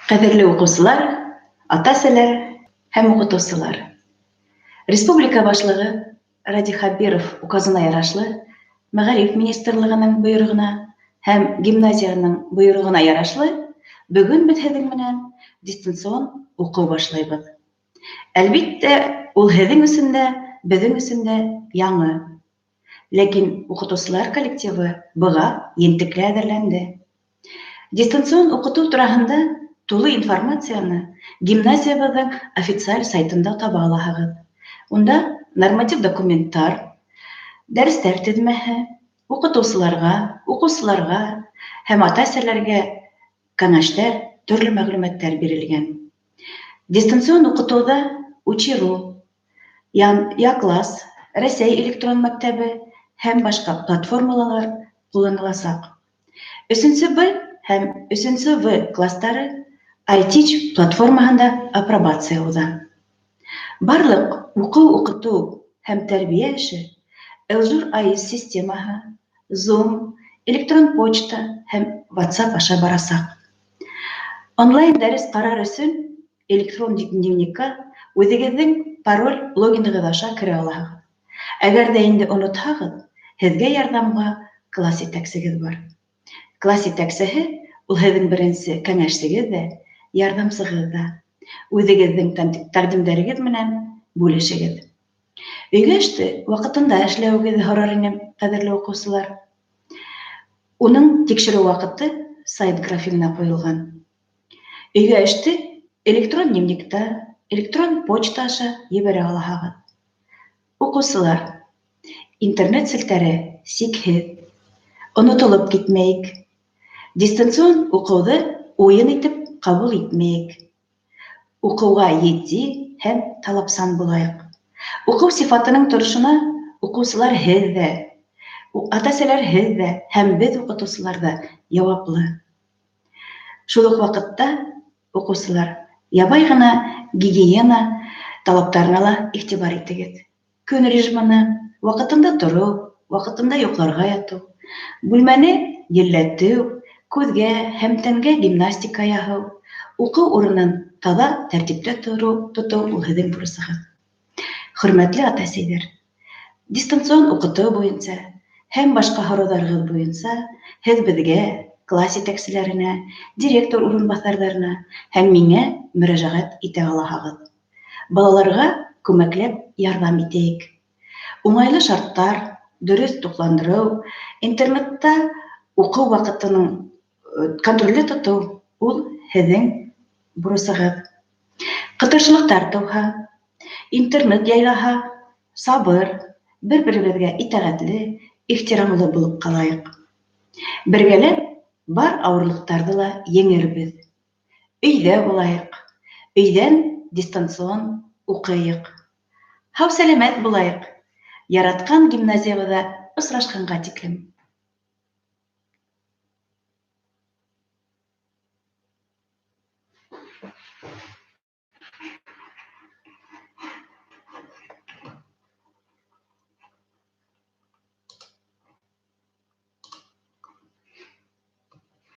Ҡәҙерле уҡыусылар, ата-әсәләр һәм уҡытыусылар! Республика Башлығы Радий Хәбиров указына ярашлы, Мәғариф министрлығының бойороғона һәм гимназияның бойороғона ярашлы, бөгөн беҙ һеҙҙең менән дистанцион уҡыу башлайбыҙ. Әлбиттә, ул һеҙҙең өсөн дә, беҙҙең өсөн дә яңы. Ләкин уҡытыусылар коллективы быға ентекле әҙерләнде. Дистанцион уҡытыу тураһында тулы информацияны гимназиябыҙҙың официаль сайтында таба алаһығыҙ. Унда норматив документтар, дәрестәр теҙмәһе, уҡытыусыларға, уҡыусыларға һәм ата-әсәләргә кәңәштәр, төрлө мәғлүмәттәр бирелгән. Дистанцион уҡытыуҙа Учи.ру, Якласс, Рәсәй электрон мәктәбе һәм башҡа платформалар ҡулланыласаҡ. Өсөнсө Б һәм өсөнсө В кластары iTeach платформаһында апробация уҙа. Барлыҡ уҡыу-уҡытыу һәм тәрбиә эше Элжур АИС системаһы, Zoom, электрон почта һәм WhatsApp аша барасаҡ. Онлайн дәрес ҡарар өсөн электрон дневникка үҙегеҙҙең пароль логинығыҙ аша керә алаһығыҙ. Әгәр ҙә инде онотһағыҙ, һеҙгә ярҙамға класс етәксегеҙ бар. Класс етәксеһе ул һеҙҙең беренсе кәңәшсегеҙ ҙә, ярҙамсығыҙ ҙа. Үҙегеҙҙең тәҡдимдәрегеҙ менән бүлешегеҙ. Өйгә эште ваҡытында эшләүегеҙҙе һорар инем, ҡәҙерле уҡыусылар. Уның тикшереү ваҡыты сайт графигына ҡуйылған. Өйгә эште электрон дневникта, электрон почта аша ебәрә алаһығыҙ. Уҡыусылар, интернет селтәре сикһеҙ. Онотолоп китмәйек. Дистанцион уҡыуҙы уйын итеп ҡабул итмәйек. Уҡыуға етди һәм талапсан булайыҡ. Уҡыу сифатының торошона уҡыусылар һеҙ ҙә, ата-әсәләр һеҙ ҙә һәм беҙ уҡытыусылар ҙа яуаплы. Шул уҡ ваҡытта уҡыусылар ябай ғына гигиена талаптарына ла иғтибар итегеҙ. Көн режимына, ваҡытында тороу, ваҡытында йоҡларға ятыу, бүлмәне елләтеү, күҙгә һәм тәнгә гимнастика яһау, уҡыу урынын таҙа тәртиптә тороу, тотоу ул һеҙҙең бурысығыҙ. Хөрмәтле ата-әсәйҙәр, дистанцион уҡытыу буйынса һәм башҡа һорауҙарығыҙ буйынса һеҙ беҙгә, класс етәкселәренә, директор урынбаҫарҙарына һәм миңә мөрәжәғәт итә алаһығыҙ. Балаларға күмәкләп ярҙам итәйек. Уңайлы шарттар, дөрөҫ туҡландырыу, интернетта уҡыу ваҡытының контролдә тотоу ул һеҙҙең бурысығыҙ. Ҡытыршылыҡтар тыуһа, интернет яйлаһа, сабыр, бер-беребеҙгә итәғәтле, ихтирамлы булып ҡалайыҡ. Бергәләп бар ауырлыҡтарҙы ла еңербеҙ. Өйҙә булайыҡ, өйҙән дистанцион уҡыйыҡ. Һау-сәләмәт булайыҡ. Яратҡан гимназиябыҙҙа осрашҡанға тиклем.